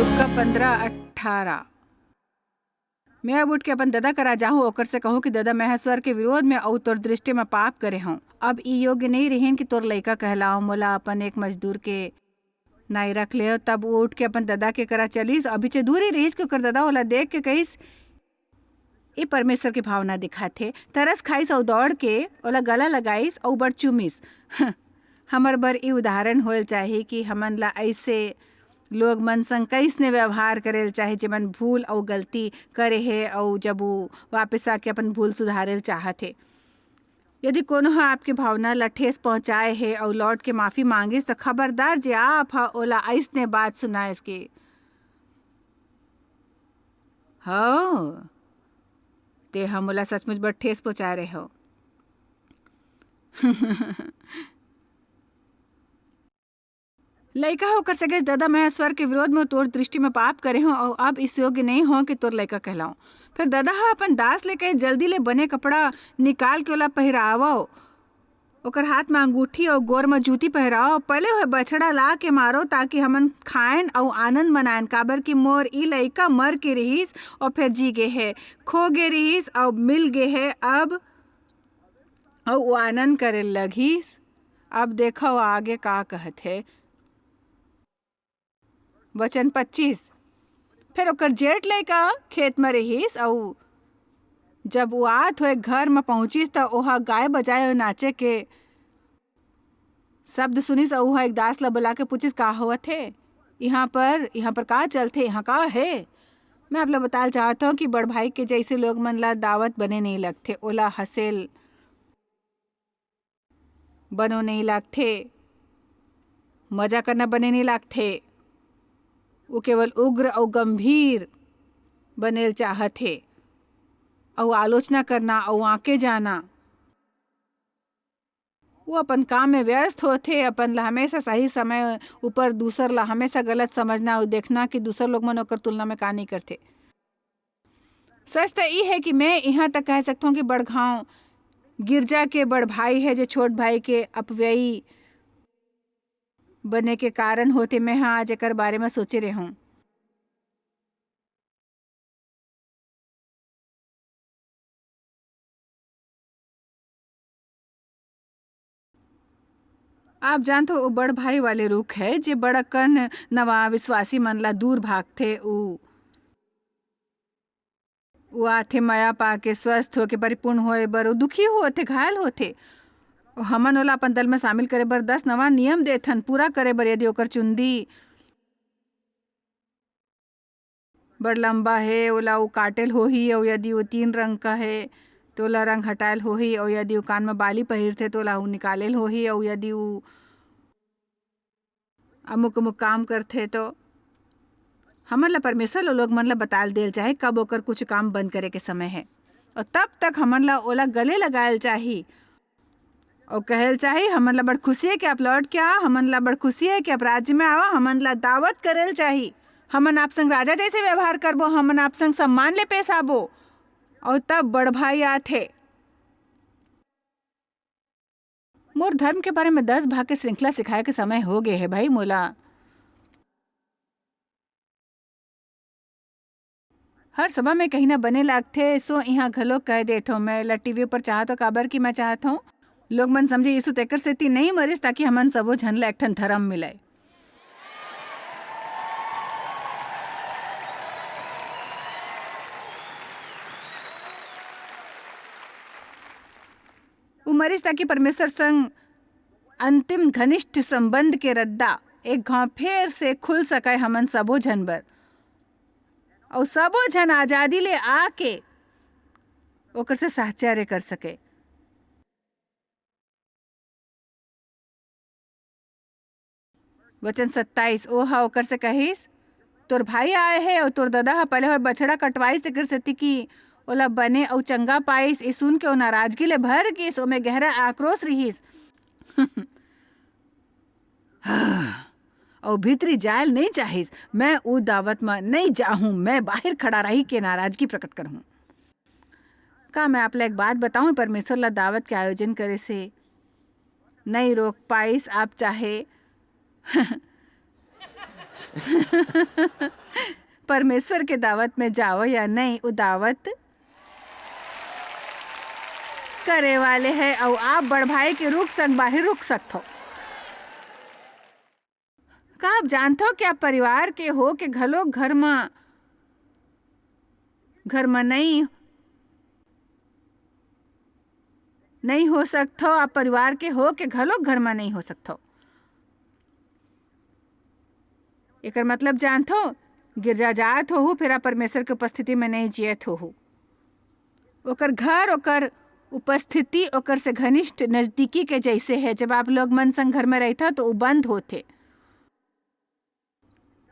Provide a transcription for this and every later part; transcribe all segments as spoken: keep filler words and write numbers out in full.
तुक्का पंद्रह अट्ठारह। मैं अब उठ के अपन ददा करा जाहूं, ओकर से कहूं कि ददा, मैं ह स्वर के विरोध में अऊ तोर दृष्टि में पाप करे हूं। अब ई योग्य नहीं रहिन कि तोर लइका कहलाओ, मोला अपन एक मजदूर के नाई रख ले। तब वो उठ के अपन ददा के करा चलिस। अभी चे दूर ही रहिस कि ओकर ददा ओला देख के कहिस, "ये परमेश्वर के भावना दिखाथे।" तरस खाइस अऊ दौड़ के ओला गला लगाइस अऊ बड़ चूमिस। हमर बर ई उदाहरण होयल चाही कि हमन ला ऐसे लोग मन संग कइसने व्यवहार करेल चाही, जेमन भूल अऊ गलती करे हे अऊ जब वो वापस आके अपन भूल सुधारेल चाहत हे। यदि कोनो ह आपके भावना ला ठेस पहुंचाए हे अऊ लौट के माफी मांगिस, त खबरदार जे आप ह ओला अइसने बात सुनाएस के, "हव, ते ह मोला सचमुच बड़ ठेस पहुंचाए रहे हव।" लइका ह ओकर से कहिस, "ददा, मैं स्वर के विरोध में तोर दृष्टि में पाप करे हूं, अऊ अब इस योग्य नहीं हो कि तोर लइका कहलाऊं।" फिर ददा ह अपन दास ले कहे, "जल्दी ले बने कपड़ा निकाल के ओला पहिरावव, ओकर हाथ में अंगूठी अऊ गोर में जूती पहिरावव। पले हुए बछड़ा ला के मारो, ताकि हमन खाएन अऊ आनंद मनाएन, काबर कि मोर ई लइका मर के रिहिस अऊ फिर जी गे हे, खो गे रिहिस अऊ मिल गे हे, अब अऊ वो आनंद करे लगिस।" अब देखव आगे का कहत हे। वचन पच्चीस। फिर ओकर जेठ लइका खेत म रिहिस, अऊ जब वो आत होए घर म पहुंचिस, त ओहा गाय बजाए अऊ नाचे के शब्द सुनिस, अऊ ओहा एक दास ला बुला के पूछिस, "का होवत हे? इहाँ पर, इहाँ पर का चलथे? इहाँ का हे?" मैं आप ला बताल चाहत हूँ कि बड़ भाई के जैसे लोग मन ला दावत बने नहीं लगथे, ओला हंसेल बनो नहीं लागथे, मजा करना बने नहीं लागथे। वो केवल उग्र अउ गंभीर बनेल चाहत हे, अउ आलोचना करना अउ आके जाना। वो अपन काम में व्यस्त होथे, अपन ला हमेशा सही समय ऊपर दूसर ला हमेशा गलत समझना अउ देखना कि दूसर लोग मन ओकर तुलना में का नहीं करथे। सच त ई हे कि मैं इहाँ तक कह सकथों कि बड़गांव गिरजा के बड़ भाई हे, जे छोट भाई के अपव्ययी बने के कारण होथे। मैं ह आज एकर बारे म सोचे रेहेंव। आप जानथो, वो बड़ भाई वाले रुख हे, जे बड़ अकन नवा विश्वासी मन ला दूर भागथे। ऊ, ऊ आथे मया पाके, स्वस्थ होके, परिपूर्ण होए बर। ऊ दुखी होथे, घायल होथे। हमन ओला अपन दल में शामिल करे बर दस नवा नियम देथन, पूरा करे बर। यदि ओकर चुंदी बड़ लंबा हे, ओला ऊ काटेल होही, अउ यदि वो तीन रंग का हे, तो ओला रंग हटाएल होही, अउ यदि वो कान में बाली पहिरथे, तो ओला ऊ निकालेल होही, अउ यदि वो अमुक-अमुक काम करथे, तो हमन ला परमेश्वर ल लोग मन ला बताल देल चाही, कब ओकर कुछ काम बंद करे के समय हे, अउ तब तक हमन ला ओला गले लगाएल चाही। अउ कहेल चाही, "हमन ला बड़ खुशी हे कि आप लौट के आ, हमन ला बड़ खुशी हे कि आप राज्य में आवा, हमन ला दावत करेल चाही, हमन आप संग राजा जैसे व्यवहार करबो, हमन आप संग सम्मान ले पेश आबो।" अउ तब बड़ भाई आथे। मोर धर्म के बारे में दस भाग के श्रृंखला सिखाए के समय हो गे हे भाई मोला। हर सभा में कहिना बने लागथे, सो इहाँ घलो कह देथों। मैं एला टीवी पर चाहत हों, काबर कि मैं चाहत हों, लोग मन समझे यीशु तेकर सेती नइ मरिस, ताकि हमन सबो झन ला एक ठन धरम मिलय। ऊ मरिस, ताकि परमेश्वर संग अंतिम घनिष्ठ संबंध के रद्दा एक घांव फेर से खुल सकय हमन सबो झन बर, अउ सबो झन आजादी ले आके ओकर से साहचर्य कर सके। वचन सत्ताईस, ओह ओकर से कहिस, "तोर भाई आए हे, अउ तोर ददा ह पले होए बछड़ा कटवाइस, तेकर सेती कि ओला बने अउ चंगा पाइस।" ए सुन के ओ नाराजगी ले भर गिस, ओमे गहरा आक्रोश रिहिस। अउ भीतरी जायल नइ चाहिस, "मैं ऊ दावत म नइ जाहूं, मैं बाहिर खड़ा रही के नाराजगी प्रकट करहूं।" का मैं आप ला एक बात बताऊं, परमेश्वर ला दावत के आयोजन करे से नइ रोक पाइस। आप चाहे परमेश्वर के दावत में जाओ या नहीं, उ दावत करे वाले है, अउ आप बड़ भाई के रुख संग बाहिर रुख सकथो। का आप जानथो कि आप परिवार के हो के घलो घर म, घर म नहीं, नहीं हो सकथो? आप परिवार के हो के घलो घर म नहीं हो सकथो। एकर मतलब जानथो, गिरजा जात होहू, फेर आप परमेश्वर के उपस्थिति में नहीं जियत होहू। ओकर घर, ओकर उपस्थिति, ओकर से घनिष्ठ नजदीकी के जैसे है। जब आप लोग मन संग घर में रहिथा, तो उ बंद होथे।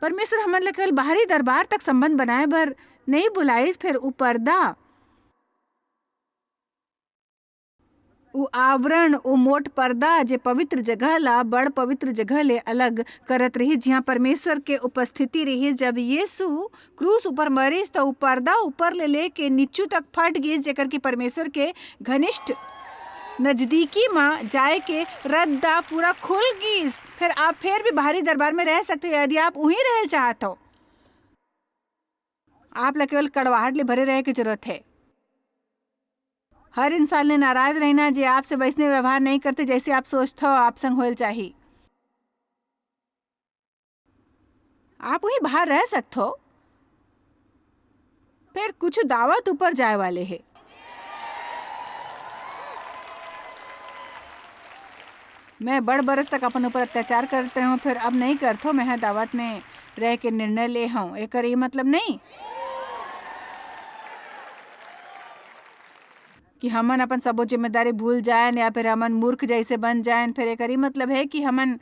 परमेश्वर हमन ला केवल बाहरी दरबार तक संबंध बनाए बर नहीं बुलाइस, फेर उ पर्दा, उ आवरण, उ मोट पर्दा, जे पवित्र जगह ला बड़ पवित्र जगह ले अलग करत रहिस, जिहां परमेश्वर के उपस्थिति रहिस। जब यीशु क्रूस ऊपर मरिस, त उ पर्दा ऊपर ले लेके नीचू तक फट गिस, जेकर कि परमेश्वर के घनिष्ठ नजदीकी म जाए के रद्दा पूरा खुल गिस। फेर आप फेर भी बाहरी दरबार में रह सकते हो, यदि आप उहीं रहल चाहत हो। आप ला केवल कड़वाहट ले भरे रहे के जरूरत है। हर इंसान ले नाराज रहना, जे आपसे वैसने व्यवहार नहीं करते, जैसे आप सोचत हो आप संग होल चाही। आप वहीं बाहर रह सकत हो, फेर कुछ दावत ऊपर जाए वाले हे। मैं बड़ बरस तक अपन ऊपर अत्याचार करत रहूं, फेर अब नहीं करत हो। मैं ह दावत में रह के निर्णय ले हूं। एकर ये मतलब नहीं कि हमन अपन सबो जिम्मेदारी भूल जाएन या फिर हमन मूर्ख जैसे बन जाएन। फिर एकर ई मतलब है कि हमन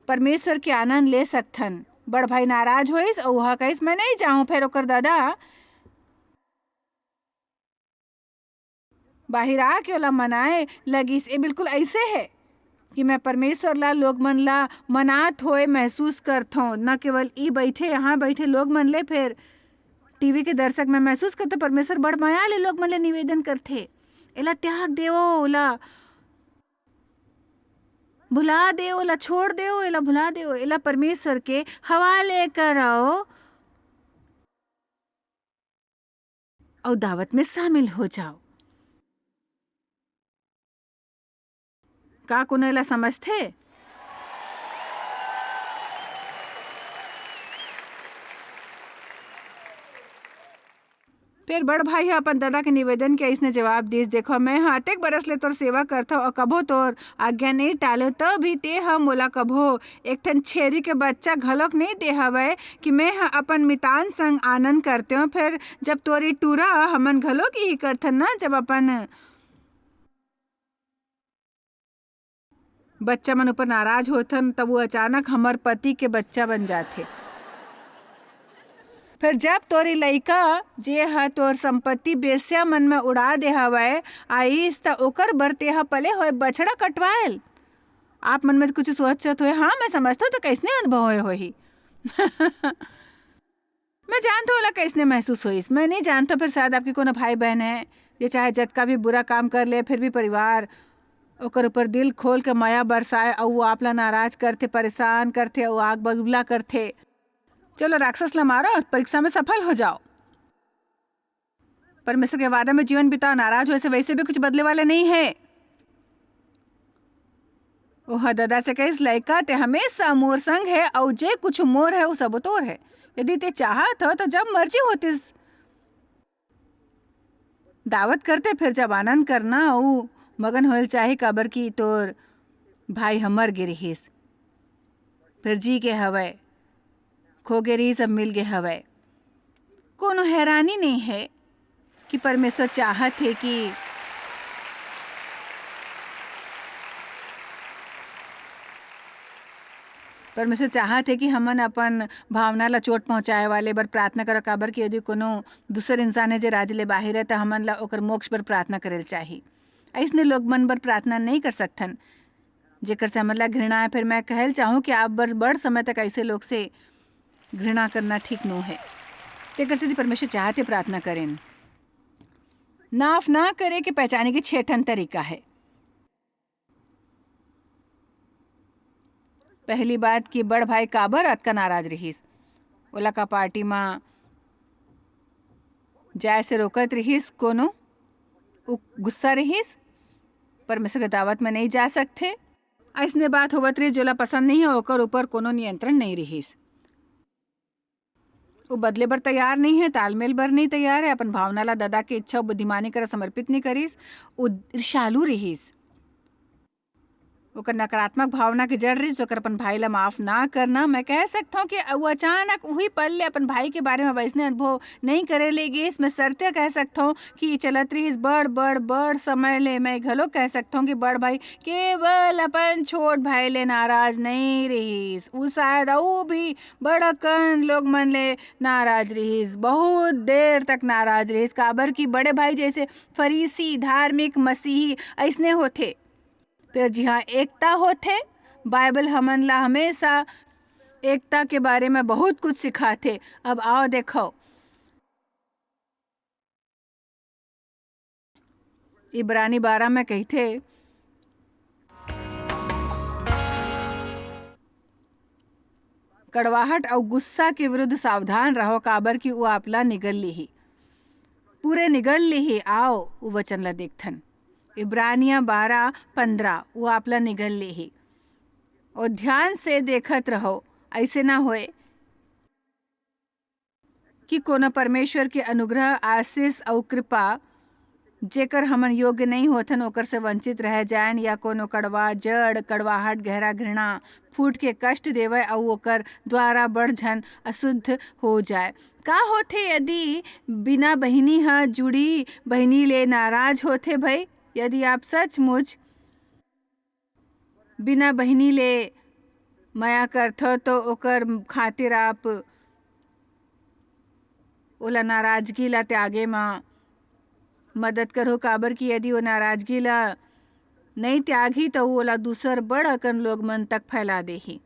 परमेश्वर के आनंद ले सकथन। बड़ भाई नाराज होइस अउ ओहा कहिस, "मैं नहीं जाऊं।" फिर ओकर दादा बाहिर आके ओला मनाए लगिस। ए बिल्कुल ऐसे है कि मैं परमेश्वर ला, लोग मन ला मनात होए महसूस करथों। न केवल ई बैठे, यहाँ बैठे लोग मन ले, फेर टीवी के दर्शक, मैं महसूस करथों, परमेश्वर बड़ मया ले लोग मन ले निवेदन करथे, "एला त्याग देवो, ओला भुला देवो, ओला छोड़ देवो, एला भुला देवो, एला परमेश्वर के हवाले करो।" अउ दावत में शामिल हो जाओ। का कोनो एला समझथे? फेर बड़ भाई ह अपन ददा के निवेदन के अइसने जवाब दिस, "देखो, मैं ह अतेक बरस ले तोर सेवा करथव अउ कभो तोर आज्ञा नइ टालेव, त भी ते ह मोला कभो एक ठन छेरी के बच्चा घलोक नइ दे हवय कि मैं ह अपन मितान संग आनंद करतेंव।" फेर जब तोरी टूरा, हमन घलोक इही करथन ना, जब अपन बच्चा मन ऊपर नाराज होथन, तब वो अचानक हमर पति के बच्चा बन जाथे। फिर जब तोरी लइका, जे ह तोर संपत्ति बेश्या मन में उड़ा दे हवय, आइस, त ओकर बर तेहा पले होए बछड़ा कटवायल। आप मन में कुछ सोचत होए, हाँ, मैं समझता हूँ, तो कैसने अनुभव होए होही? मैं जानता हूँ, ओला कैसने महसूस होइस। मैं नहीं जानता, फिर शायद आपके कोनो भाई बहन है, जे चाहे जतका भी बुरा काम कर ले, फिर भी परिवार ओकर ऊपर दिल खोल के मया बरसाए, अउ वो आप ला नाराज करथे, परेशान करथे, अउ आग बबूला करथे। चलो, राक्षस ला मारो, परीक्षा में सफल हो जाओ। परमेश्वर के वादा में जीवन बिताओ, नाराज होए से वैसे भी कुछ बदले वाले नहीं है। ओह ददा से कहिस, "लइका, ते हमेशा मोर संग है, अउ जे कुछ मोर है, वो सब तोर है। यदि ते चाहत हो, तो जब मर्जी होतिस दावत करते, फिर जब आनंद करना, अउ मगन होल चाही, काबर कि तोर भाई ह मर गे रिहिस, फिर जी गे हवय, खो गे रिहिस, अब मिल गे हवय।" कोनो हैरानी नहीं है कि परमेश्वर चाहत हे कि, परमेश्वर चाहत हे कि हमन अपन भावना ला चोट पहुंचाए वाले बर प्रार्थना करव, काबर कि यदि कोनो दूसर इंसान है, जे राज्य ले बाहिर है, त हमन ला ओकर मोक्ष बर प्रार्थना करे ल चाही। अइसने लोग मन बर प्रार्थना नहीं कर सकथन, जेकर से हमन ला घृणा है। फिर मैं कहल चाहूँ कि आप बर बड़ समय तक ऐसे लोग से घृणा करना ठीक नो है। तेकर सेती परमेश्वर चाहत हे प्रार्थना करेन। नाफ ना करे के पहचाने के छह ठन तरीका है। पहली बात कि बड़ भाई काबर अतका नाराज रिहिस? ओला का पार्टी म जाए से रोकत रिहिस कोनो? उ गुस्सा रिहिस, परमेश्वर के दावत में नहीं जा सकथे। अइसने बात होवत रिहिस, जोला पसंद नहीं है, ओकर ऊपर कोनो नियंत्रण नहीं रिहिस। वो बदले बर तैयार नहीं है, तालमेल बर नहीं तैयार है, अपन भावना ला दादा के इच्छा अउ बुद्धिमानी करा समर्पित नहीं करिस। वो ईर्ष्यालु रिहिस, ओकर नकारात्मक भावना के जड़ रिहिस, ओकर अपन भाई ला माफ ना करना। मैं कह सकथौं कि वो अचानक उही पल ले अपन भाई के बारे में वैसने अनुभव नहीं करे ले गिस। मैं सरते कह सकथौं कि चलत रिहिस बड़, बड़, बड़ समय ले। मैं घलो कह सकथौं कि बड़ भाई केवल अपन छोट भाई ले नाराज नहीं रिहिस, उ शायद अउ भी बड़ अकन लोग मन ले नाराज रिहिस, बहुत देर तक नाराज रिहिस, काबर कि बड़े भाई जैसे फरीसी, धार्मिक, मसीही अइसने होथे। फेर जिहाँ एकता होथे, बाइबल हमन ला हमेशा एकता के बारे में बहुत कुछ सिखाथे। अब आओ देखो, इब्रानी बारह में कहिथे, कड़वाहट अउ गुस्सा के विरुद्ध सावधान रहो, काबर कि वो आपला निगल लिही, पूरे निगल लिही। आओ, वो वचन ला देखथन, इब्रानिया बारह पन्द्रह, वो आपला निगल लिही। और ध्यान से देखत रहो, ऐसे ना होए कि कोनो परमेश्वर के अनुग्रह, आशीष अउ कृपा, जेकर हमन योग्य नहीं होथन, ओकर से वंचित रह जाएन, या कोनो कड़वा जड़, कड़वाहट, गहरा घृणा फूट के कष्ट देवय अउ ओकर द्वारा बड़ झन अशुद्ध हो जाए। का होथे यदि बिना बहिनी ह जुड़ी बहिनी ले नाराज होथे भई? यदि आप सचमुच बिना बहिनी ले मया करथव, तो ओकर खातिर आप ओला नाराजगी ला त्यागे म मदद करहू, काबर कि यदि वो नाराजगी ला नई त्यागही, तो ओला दूसर बड़ अकन लोग मन तक फैला देही।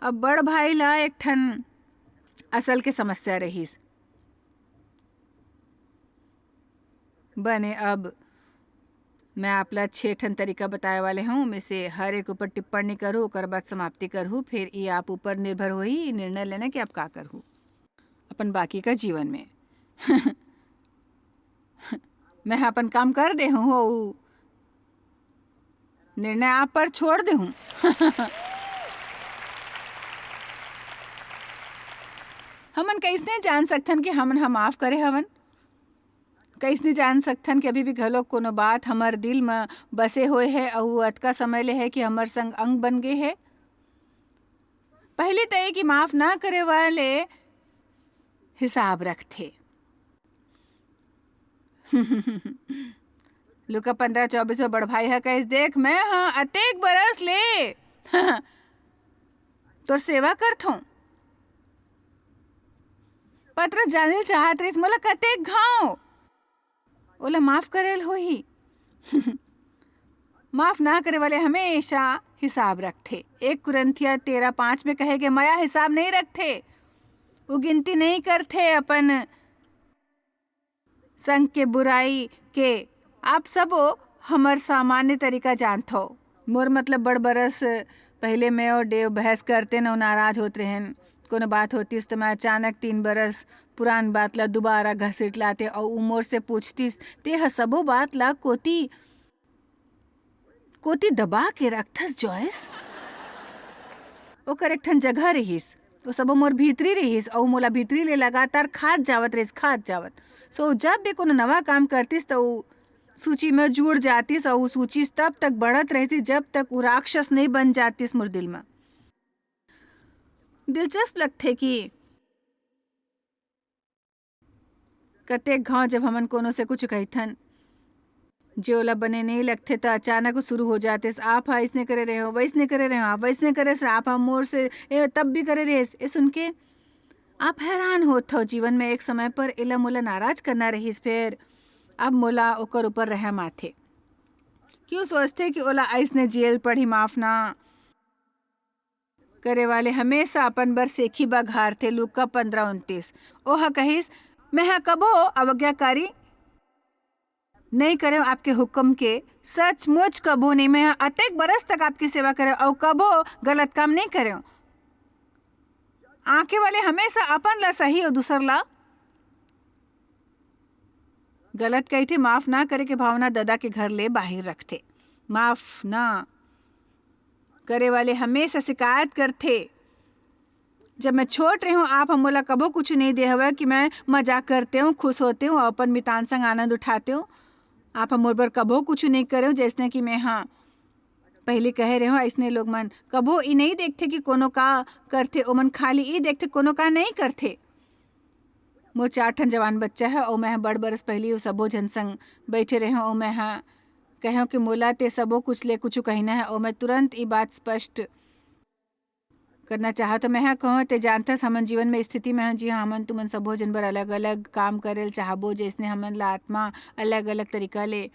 अब बड़ भाई ला एक ठन असल के समस्या रहिस। बने, अब मैं आप ला छह ठन तरीका बताए वाले हूँ, में से हर एक ऊपर टिप्पणी करू, ओकर बाद समाप्ति करहू, फिर ये आप ऊपर निर्भर होही निर्णय लेना कि आप का करहू अपन बाकी का जीवन में। मैं ह अपन काम कर दे हूँ, वो निर्णय आप पर छोड़ दे हूँ। हमन कैसने जान सकथन कि हमन ह माफ करे हवन? कैसने जान सकथन कि अभी भी घलो कोनो बात हमर दिल म बसे होए हे अउ अतका समय ले हे कि हमर संग अंग बन गे हे? पहली तो ये कि माफ ना करे वाले हिसाब रखथे। लूका पन्द्रह चौबीस में बड़ भाई ह कहिस, "देख, मैं ह अतेक बरस ले तोर सेवा करथों।" पतरस जाने ल चाहत रहिस, "मोला कतेक घाव ओला माफ करे ल होही?" माफ ना करे वाले हमेशा हिसाब रखथे। एक कुरिन्थिया तेरह पाँच में कहे के, मया हिसाब नहीं रखथे, वो गिनती नहीं करथे अपन संग के बुराई के। आप सबो हमर सामान्य तरीका जानथव। मोर मतलब, बड़ बरस पहले मैं और डेव बहस करते न, नाराज होत रहेन। कोनो बात होतिस त मैं अचानक तीन बरस पुरान बात ला दोबारा घसीट लाते अउ उ मोर से पूछतिस, "ते ह सबो बात ला कोती कोती दबा के रखथस, जॉयस?" ओकर एक ठन जगह रिहिस, वो सबो मोर भीतरी रिहिस, अउ मोला भीतरी ले लगातार खात जावत रिहिस, खात जावत। So, जब भी कोनो नवा काम करतिस, त उ सूची में जुड़ जातिस, अउ उ सूची तब तक बढ़त रहतिस, जब तक उ राक्षस नहीं बन जातिस मोर दिल में। दिलचस्प लगथे कि कतेक घांव जब हमन कोनो से कुछ कहिथन, जे ओला बने नइ लगथे, त अचानक वो शुरू हो जातिस, "आप ह अइसने करे रहे हो, वइसने करे रहे हो, आप वइसने करे से, आप ह मोर से, ए, तब भी करे रहे।" ए सुन के आप हैरान होत हव, जीवन में एक समय पर एला मोला नाराज करना रहिस, फेर अब मोला ओकर ऊपर रहम आथे। क्यों सोचथे कि ओला अइसने जेल पड़ही, माफ ना करे वाले हमेशा अपन बर सेखी बघारथे। लूका पन्द्रह उनतीस। ओह कहिस, "मैं ह कभो अवज्ञाकारी नहीं करेंव आपके हुक्म के, सचमुच कभू नहीं। मैं अतेक बरस तक आपके सेवा करेंव अउ कभू गलत काम नहीं करेंव। आंखे वाले हमेशा अपन ला सही अउ दूसर ला गलत कहिथे। माफ ना करे के भावना ददा के घर ले बाहिर रखथे। माफ ना करे वाले हमेशा शिकायत करथे। जब मैं छोट रेहेंव, आप ह मोला कभू कुछु नहीं दे हवय कि मैं मजाक करतेंव, खुश होतेंव अउ अपन मितान संग आनंद उठातेंव। आप ह मोर बर कभू कुछु नहीं करेंव, जइसने कि मैं ह पहिली कहे रेहेंव। अइसने लोग मन कभू ई नहीं देखथे कि कोनो का करथे, ओमन खाली ई देखथे कोनो का नहीं करथे। मोर चार ठन जवान बच्चा हे, अउ मैं ह बड़ बरस पहिली ओ सबो झन संग बइठे रेहेंव, अउ मैं ह कहेंव कि मोला ते सबो कुछ ले कुछु कहिना हे, अउ मैं तुरंत ई बात स्पष्ट करना चाहत हंव। मैं ह कहेंव, ते जानथस, हमन जीवन में स्थिति में हन, जी हाँ, हमन तुमन सबो झन बर अलग-अलग काम करे ल चाहबो, जइसने हमन ला आत्मा अलग-अलग तरीका ले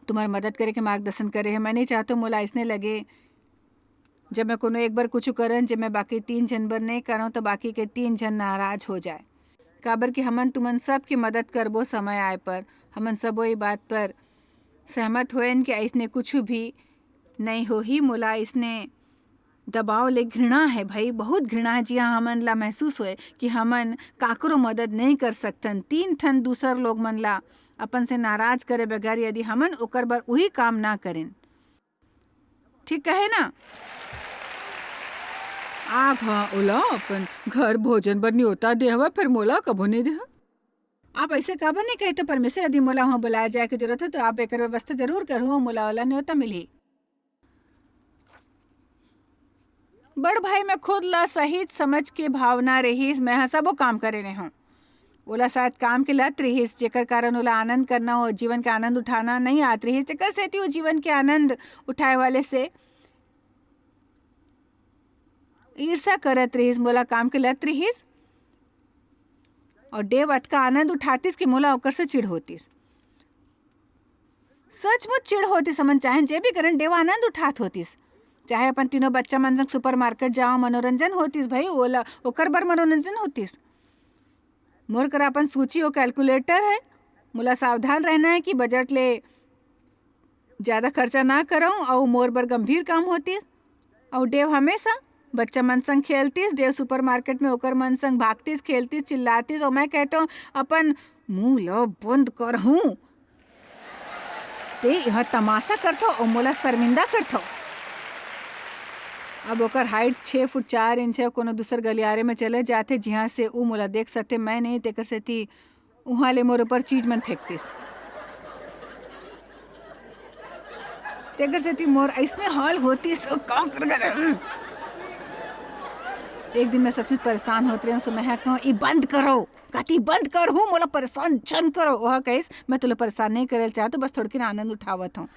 तुम्हर मदद करे के मार्गदर्शन करे हे। मैं नहीं चाहत हंव मोला अइसने लगे, जब मैं कोनो एक बर कुछु करन, जब मैं बाकी तीन झन बर नहीं करंव, त बाकी के तीन झन नाराज हो जाए। काबर कि हमन तुमन सब के मदद करबो समय आए पर। हमन सबो ए बात पर सहमत होएन कि अइसने कुछु भी नहीं होही। मोला अइसने दबाव ले घृणा हे भाई, बहुत घृणा हे, जिहां हमन ला महसूस होए कि हमन काकरो मदद नहीं कर सकथन। तीन ठन दूसर लोग मन ला अपन से नाराज करे बगैर यदि हमन ओकर बर उही काम ना करेन, ठीक कहे ना? आप ह ओला अपन घर भोजन बर न्योता दे हवय, फेर मोला कभू नहीं दे हव। आप अइसे काबर नहीं कहिथे, परमेश्वर, यदि मोला वहां बुलाए जाए के जरूरत हो, तो आप एकर व्यवस्था जरूर करहू, मोला ओला न्योता मिलही। बड़ भाई में खुद ला सहित समझ के भावना रहिस, मैं ह सबो काम करे रेहेंव। ओला शायद काम के लत रहिस, जेकर कारण ओला आनंद करना, ओ जीवन के आनंद उठाना नहीं आत रहिस, तेकर सेती ओ जीवन के आनंद उठाए वाले से ईर्ष्या करत रहिस। मोला काम के लत रहिस, अउ डेव अतका आनंद उठातिस कि मोला ओकर से चिढ़ होतिस। सचमुच चिढ़ होतिस, हमन चाहे जे भी करन, डेव आनंद उठात होतिस। चाहे अपन तीनों बच्चा मन संग सुपरमार्केट जाओ, मनोरंजन होतिस भाई, ओला, ओकर बर मनोरंजन होतिस। मोर करा अपन सूची अउ कैलकुलेटर हे, मोला सावधान रहना हे कि बजट ले ज्यादा खर्चा ना करंव, अउ मोर बर गंभीर काम होतिस। अउ डेव हमेशा बच्चा मन संग खेलतिस, डेव सुपरमार्केट में ओकर मन संग भागतिस, खेलतिस, चिल्लातिस, अउ मैं कहतेंव, अपन मुंह ल बंद करहूं। ते यह तमाशा करथो अउ मोला शर्मिंदा करथो। अब ओकर हाइट छह फुट चार इंच हे, कोनो दूसर गलियारे में चले जाथे, जिहां से ऊ मोला देख सकथे, मैं नहीं, तेकर सेती उहां ले मोर ऊपर चीज मन फेंकतिस। तेकर सेती मोर अइसने हाल होतिस, ओ का करबे? एक दिन मैं सचमुच परेशान होत रहेंव, सो मैं ह कहंव, "ई बंद करो।" कति बंद करहूं, मोला परेशान झन करो। ओह कहिस, "मैं तोला परेशान नहीं करे ल चाहत हंव, बस थोड़किन आनंद उठावत हंव।"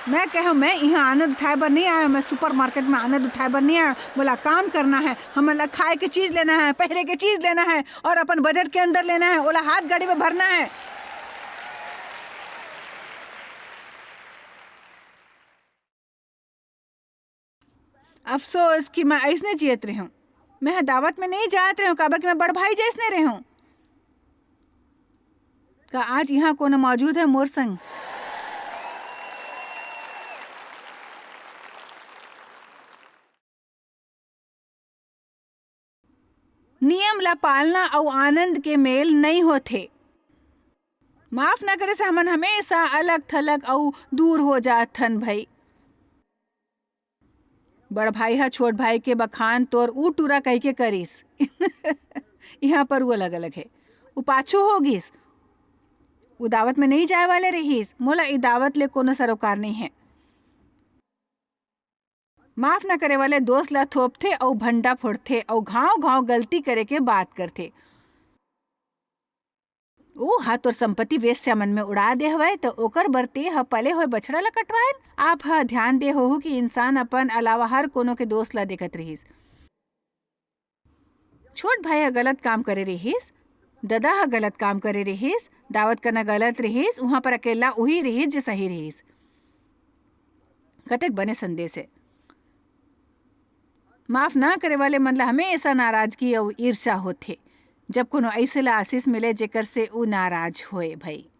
मैं कहंव, "मैं इहां आनंद उठाए बर नहीं आयंव, मैं सुपरमार्केट में आनंद उठाए बर नहीं आयंव। मोला काम करना हे, हमन ला खाए के चीज लेना हे, पहिरे के चीज लेना हे अउ अपन बजट के अंदर लेना हे, ओला हाथ गाड़ी में भरना हे।" अफसोस कि मैं अइसने जियत रहेंव। मैं ह दावत में नहीं जात रहेंव, काबर कि मैं बड़ भाई जइसने रहेंव। का आज इहां कोनो मौजूद हे मोर संग? नियम ला पालना अउ आनंद के मेल नइ होथे। माफ न करे से हमन हमेशा अलग-थलग अउ दूर हो जात हन भई। बड़ भाई ह छोट भाई के बखान तोर ऊ टूरा कहिके करिस। इहाँ पर ऊ अलग-अलग हे। ऊ पाछू हो गिस। ऊ दावत में नइ जाए वाले रिहिस। मोला ई दावत ले कोनो सरोकार नइ हे। माफ न करे वाले दोष ला थोपथे अउ भंडा फोड़थे अउ घांव-घांव गलती करे के बात करथे। ओ हा तोर संपत्ति वेश्या मन में उड़ा दे हवय, त ओकर बर ते ह पले होय बछड़ा ला कटवायन। आप ह ध्यान दे होहू कि इंसान अपन अलावा हर कोनो के दोष ला देखत रिहिस। छोट भाई ह गलत काम करे रिहिस, ददा ह गलत काम करे रिहिस, दावत करना गलत रिहिस, उहाँ पर अकेला उही रिहिस जे सही रिहिस। कतेक बने संदेश हे। माफ ना करे वाले मन ला हमेशा नाराजगी अउ ईर्ष्या होथे। जब कोनो ऐसे ला आशीष मिले जेकर से ऊ नाराज होए भई।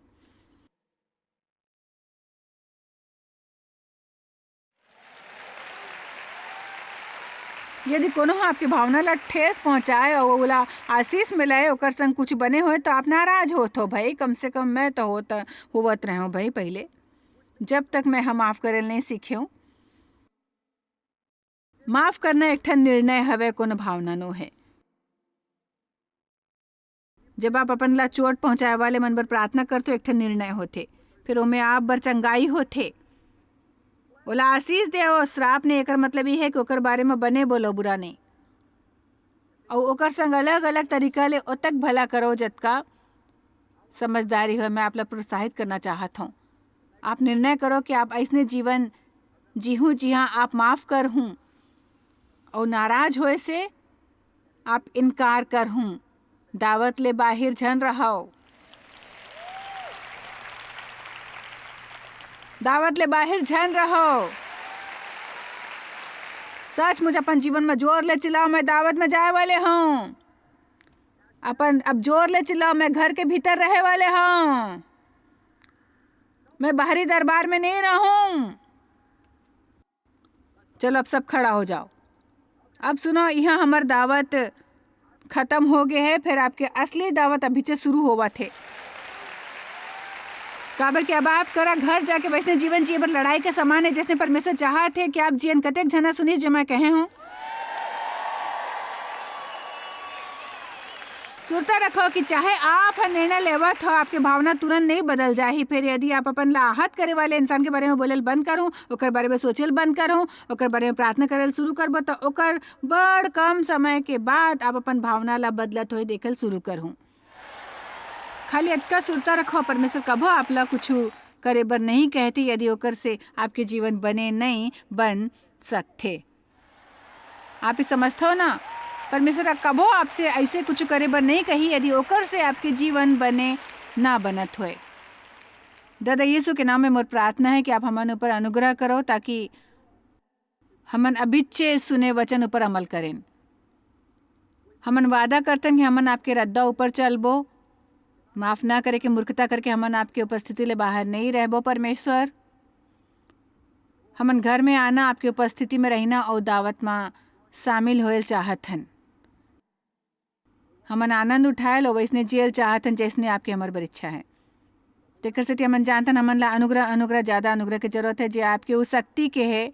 यदि कोनो ह आपके भावना ला ठेस पहुंचाए अउ ओला आशीष मिले, ओकर संग कुछ बने होए, तो आप नाराज होत हो भई। कम से कम मैं तो होत, होवत रहे हूं भई पहिले, जब तक मैं ह माफ करे ल नहीं सीखे हूं। माफ करना एक ठन निर्णय हवे, कोनो भावना नो हे। जब आप अपन ला चोट पहुंचाए वाले मन बर प्रार्थना करथो, एक ठन निर्णय होथे, फिर ओमे आप बर चंगाई होथे। ओला आशीष दे अउ श्राप ने, एकर मतलब ये है कि ओकर बारे में बने बोलो, बुरा नहीं। अउ ओकर संग अलग-अलग तरीका ले ओतक भला करो, जतका समझदारी होय। मैं आप ला प्रोत्साहित करना चाहत हूँ। आप निर्णय करो कि आप अइसने जीवन जीहूँ, जिहाँ आप माफ करहूँ अउ नाराज होए से आप इनकार करहूँ। दावत ले बाहिर झन रहव। दावत ले बाहिर झन रहव। सचमुच अपन जीवन में जोर ले चिल्लाओ, "मैं दावत में जाए वाले हूँ।" अपन अब जोर ले चिल्लाओ, "मैं घर के भीतर रहे वाले हूँ, मैं बाहरी दरबार में नहीं रहूँ।" चलो, अब सब खड़ा हो जाओ। अब सुनो, यहाँ हमर दावत खत्म हो गे हे, फिर आपके असली दावत अभी से शुरू होवत हे। काबर कि अब आप करा घर जाके वैसने जीवन जिए बर लड़ाई के समान हे, जैसने परमेश्वर चाहत हे कि आप जियन। कतेक झना सुनिस जो मैं कहे हूँ? सुरता रखो कि चाहे आप ह निर्णय लेवत हो, आपके भावना तुरंत नहीं बदल जाही। फिर यदि आप अपन ला आहत करे वाले इंसान के बारे में बोले ल बंद करूँ, ओकर बारे में सोचे ल बंद करूँ, ओकर बारे में प्रार्थना करे ल शुरू करबो, तो ओकर बड़ कम समय के बाद आप अपन भावना ला बदलत होए देखे ल शुरू करहूँ। खाली अतका सुरता रखो, परमेश्वर कभो आप ला कुछु करे बर नहीं कहते, यदि ओकर से आपके जीवन बने नहीं बन सकथे। आप ही समझथो ना, परमेश्वर कभो आपसे ऐसे कुछु करे बर नहीं कही, यदि ओकर से आपके जीवन बने ना बनत होए। दादा यीशु के नाम में मोर प्रार्थना है कि आप हमन ऊपर अनुग्रह करो, ताकि हमन अभिच्चे सुने वचन ऊपर अमल करेन। हमन वादा करतन कि हमन आपके रद्दा ऊपर चलबो। माफ ना करे के मूर्खता करके हमन आपके उपस्थिति ले बाहर नहीं रहबो, परमेश्वर। हमन घर में आना, आपके उपस्थिति में रहिना अउ दावत म शामिल होए ल चाहत हन। हमन आनंद उठाए ल अउ वैसने जिए ल चाहत हन, जैसने आपके हमर बर इच्छा है। तेकर सेती हमन जानथन, हमन ला अनुग्रह, अनुग्रह, ज्यादा अनुग्रह के जरूरत है, जे आपके उ शक्ति के है,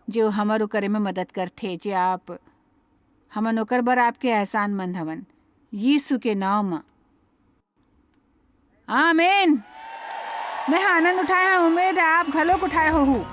जे हमर उ करे में मदद करथे, जे आप, हमन ओकर बर आपके एहसानमंद हवन। यीशु के नाम म, आमीन। मैं ह आनंद उठाए हव, उम्मीद है आप घलोक उठाए होहू।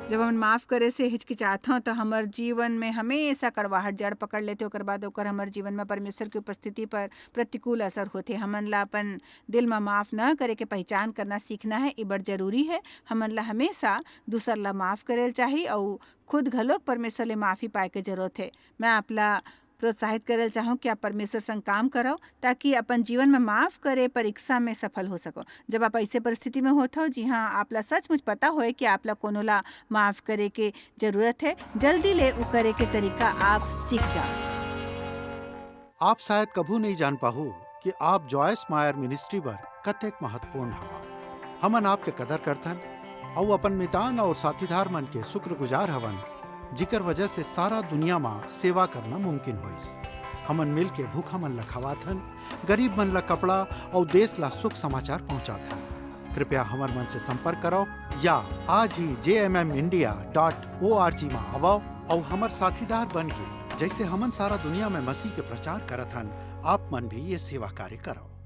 जब हमन माफ करे से हिचकिचाथन, तो हमर जीवन में हमेशा कड़वाहट जड़ पकड़ लेथे। ओकर बाद ओकर हमर जीवन में परमेश्वर के उपस्थिति पर प्रतिकूल असर होथे। हमन ला अपन दिल में माफ न करे के पहचान करना सीखना है, ये बड़ जरूरी है। हमन ला हमेशा दूसर ला माफ करे ल चाही अउ खुद घलोक परमेश्वर ले माफी पाए के जरूरत है। मैं आप ला प्रोत्साहित करे ल चाहूँ कि आप परमेश्वर संग काम करव, ताकि अपन जीवन में माफ करे परीक्षा में सफल हो सको। जब आप ऐसे परिस्थिति में होत हो, जिहाँ आप ला सचमुच पता होए कि आप ला कोनो ला माफ करे के जरूरत है, जल्दी ले उ करे के तरीका आप सीख जाओ। आप शायद कभू नहीं जान पाहू कि आप जॉयस मायर मिनिस्ट्री बर कतेक महत्वपूर्ण हवा। हमन आपके कदर करथन अउ अपन मितान अउ साथीदार मन के शुक्रगुजार हवन, जिकर वजह से सारा दुनिया म सेवा करना मुमकिन होइस। हमन मिल के भूखा मन ल खवाथन, गरीब मन ल कपड़ा अउ देश ल सुख समाचार पहुंचाथन। कृपया हमर मन से संपर्क करो या आज ही जे M M India dot O R G म आवव अउ हमर साथीदार बन के, जैसे हमन सारा दुनिया में मसीह के प्रचार करत हन, आप मन भी ये सेवा कार्य करो।